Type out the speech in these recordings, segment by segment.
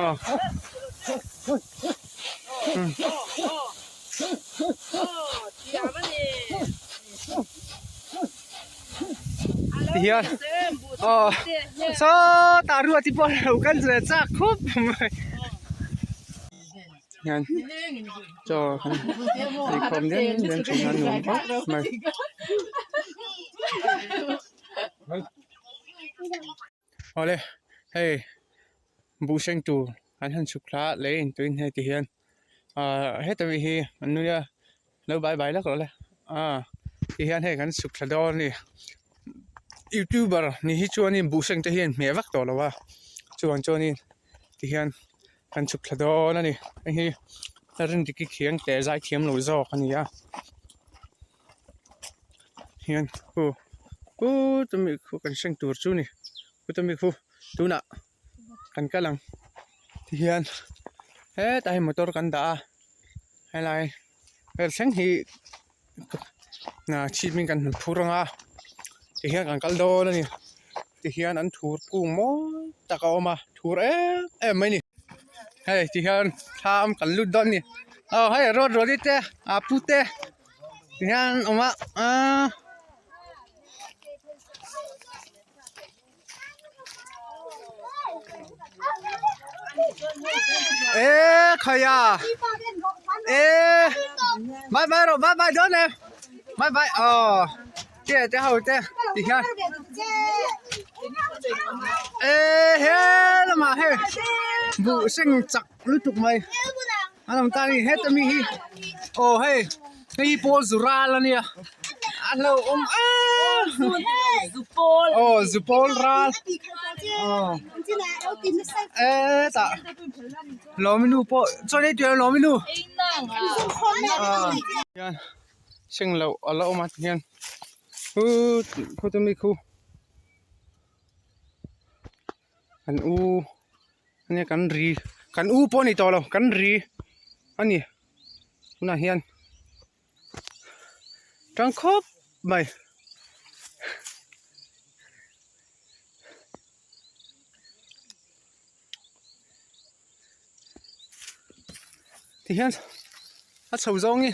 Aw. Tihian aw sawtah ruat hi pawh lo kal ve chak khawp mai. Hian chaw kan eikhawm diam diam thin a nuam khawp mai. Awle hei buh seng tur an han chhuk thla a lei in tuin hei ti hian ahh heta mi hi an nui a lo bai bai lawk rawh le ah ti hian hei kan chhuk thla dawn a ni youtuber ni hi chuanin buh seng te hi an hmeh vak tawh lo a chuvang chuanin ti hian kan chhuk thla dawn a ni hei hi Rindiki khiang teh zai thiam lo zawk a ni a hian khu khu chumi khu kan hring tur chu ni khu chumi khu tunah kan kal ang tihian hetah hian motor kan dah a helai vel thleng hi chhip in kan han phur ang a tihian kan kal dawn a ni tihian an thur kung mawi tak a awm a thur em em mai a ni hei tihian thlam kan lut dawn a ni aw hei road ruali te a pu te tihian an awm a aaa. Ê khaia ê bye bye rawh bye bye dawn em bye bye aw te te ho te ti hian ê he lamah hei buh seng chak lutuk mai an awm ta a ni heta mi hi aw hei hei hi pawl zu ral a nia a hlauhawm em aw zu pawl ral aw hetah lawmi nu pawh chuan hei tih lawmi nu hian seng loh a la awm a tihian khutu mi khu an u. ania kan ri kan u pawh a ni tawh lo kan ri a ni tunah hian tang khawp mai tihian a chho zawng hi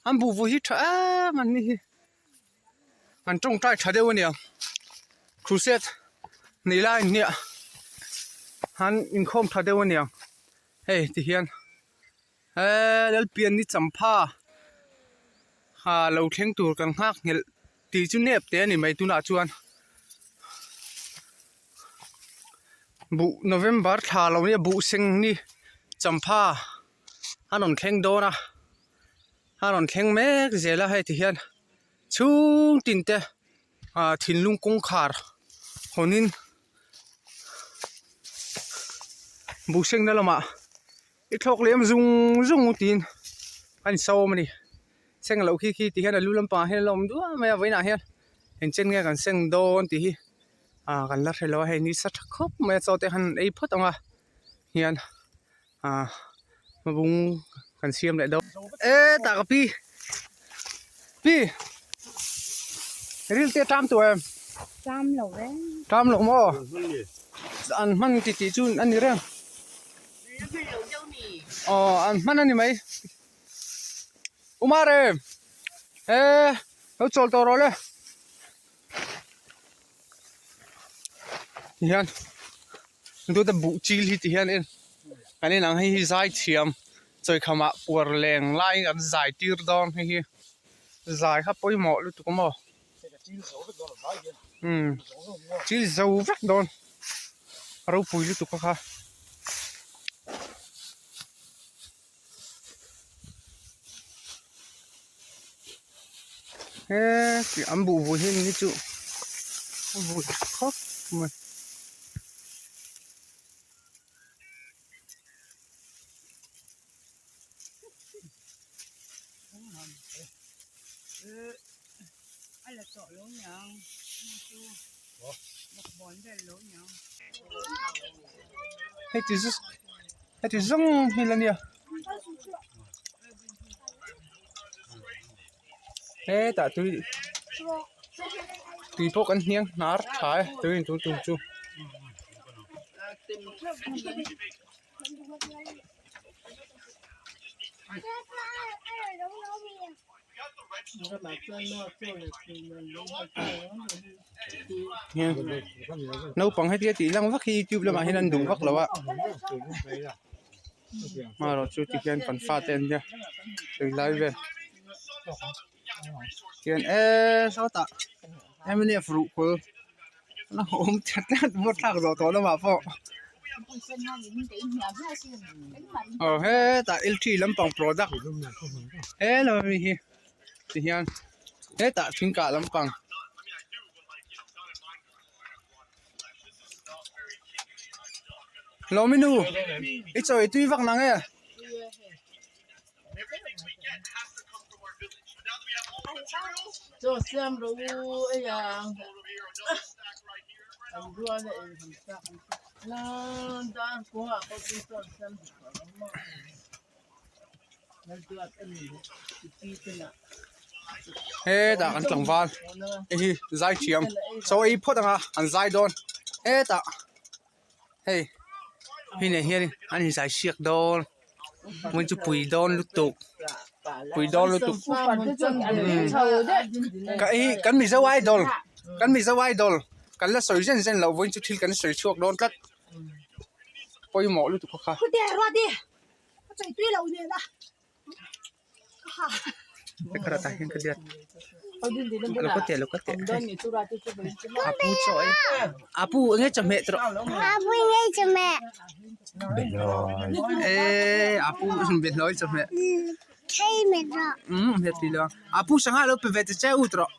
an buh vuah hi tha em an ni hi. An tawngtai tha deuh a nia crusade nei lai an nia an inkhawm tha deuh a nia hei ti hian eee Lalpian ni champha ha lo thleng tur kan nghak nghelh tih chu nep teh a ni mai tunah chuan buh November thla lo nia buh seng ni champha a rawn thleng dawn a. A rawn thleng mek zel a hei ti hian chhung tin te ah thinlung kawngkhar hawnin buhseng na lamah i thlawk lem zung zung tiin a insawm a ni seng loh khi khi ti hian a lu lampangah hian a la awm duah mai a vawiinah hian engchen nge kan seng dawn tih hi ah kan la hre lo a hei nisa tha khawp mai a chaw te han ei phawt ang a hian. Ah hmabung kan siam leh dawn e tah ka pi pi ril te a tam tawh em tam lo e tam lo maw an hman ti tih chu a ni reng aw an hman a ni mai Umar em e lo chawl tawh rawh le. Tihian dawt a buh chil hi tihian en kan en ang hei hi zai thiam chawikhamah puar leng laiin an zai tir dawn hei hi zai kha pawimawh lutuk a maw umm chil zo vek dawn a ropui lutuk a kha. He tih an buh vui hi ni chu a vui khawp mai. Hei ti heti zawng hi la nia hetah tui tui pawh kan hniang hnar tha e tui in tul tum chu. Naupang hetia tih lang vak hi youtube lamah hian an duh vak lo a amaherawh chu tikhian kan fate an nia tunlai vel tihian eee sawtah mnf ruhkawl a awm that tlat vawt thlak zawh tawh lamah pawh aw hetah L three lampang product helai ami hi tihian hetah thingkah lampang. Lawminu i chawi tui vak nang e. Chaw siam rawh u ei ang an rual a ei han chak an dar kawngah pawh chu chaw siam duh tawh lo maw Hetah kan tlangval hei hi zai thiam chaw ei phawt ang a an zai dawn hetah hei hei nen hian an inzai siak dawn hmun chu pui dawn lutuk pui dawn lutuk ka hi kan mizo idol kan mizo idol kan la sawi zen zen loh vawiin chu thil kan sawi chhuak dawn tlat pawimawh lutuk kha. Apu enge chawhmeh tawh eee apu behlawi chawhmeh umm apu sangha lo pe ve ta che u tawh.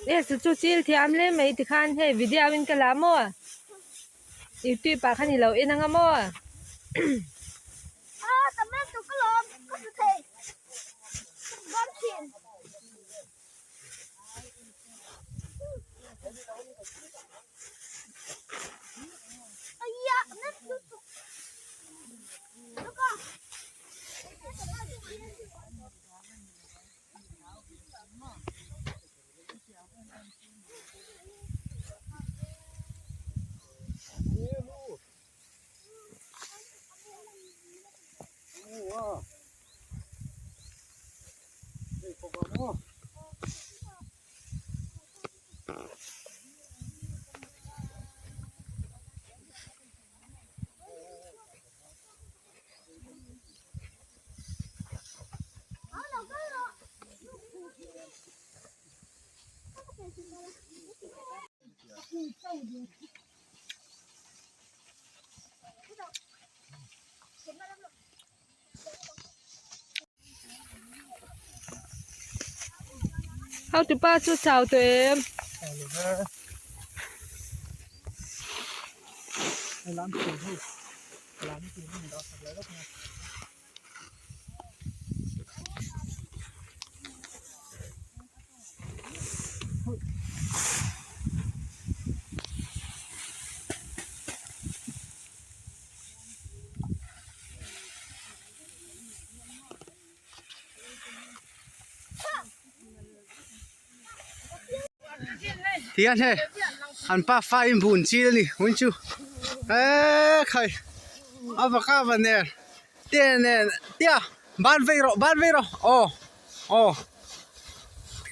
Yes chu chil thiam hle mai tikhan hei video in ka la maw youtube ah khan i lo en anga maw. Hotupa chu chau tawh em? Tihian hei an pa fa in bun chil a ni hun chu eee khai a va kha va ner te nen tia ban vei rawh ban vei rawh aw aw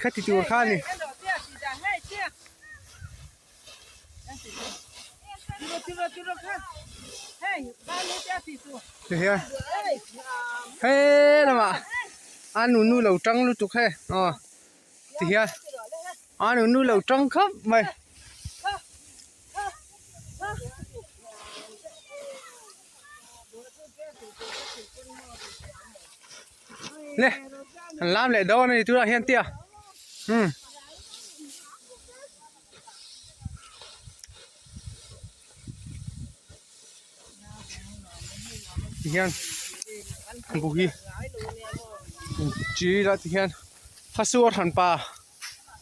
khati tur kha a ni. Tihian he lamah a nunu lo tang lutuk hei aw tihian a nunu lo tang khawp mai. Le an lam leh dawn a ni tunah hian tia umm. Tihian buh hi chi ila tihian khasuar hran pa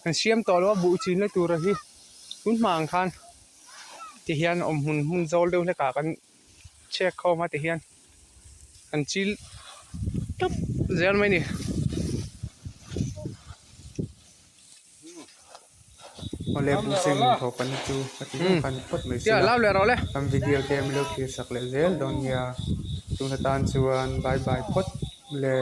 an siam tawh lo a buh chinna tura hi tun hma ang khan tihian awm hmun hmun zawl deuh hlek ah kan chhiat khawm a tihian an chil tawp zel mai a ni. Awle bu seng in thawk an chu ka ti hlauh khan phawt mai sila kan video te milo thlir sak leh zel dawn nia tun atan chuan bye bye phawt le.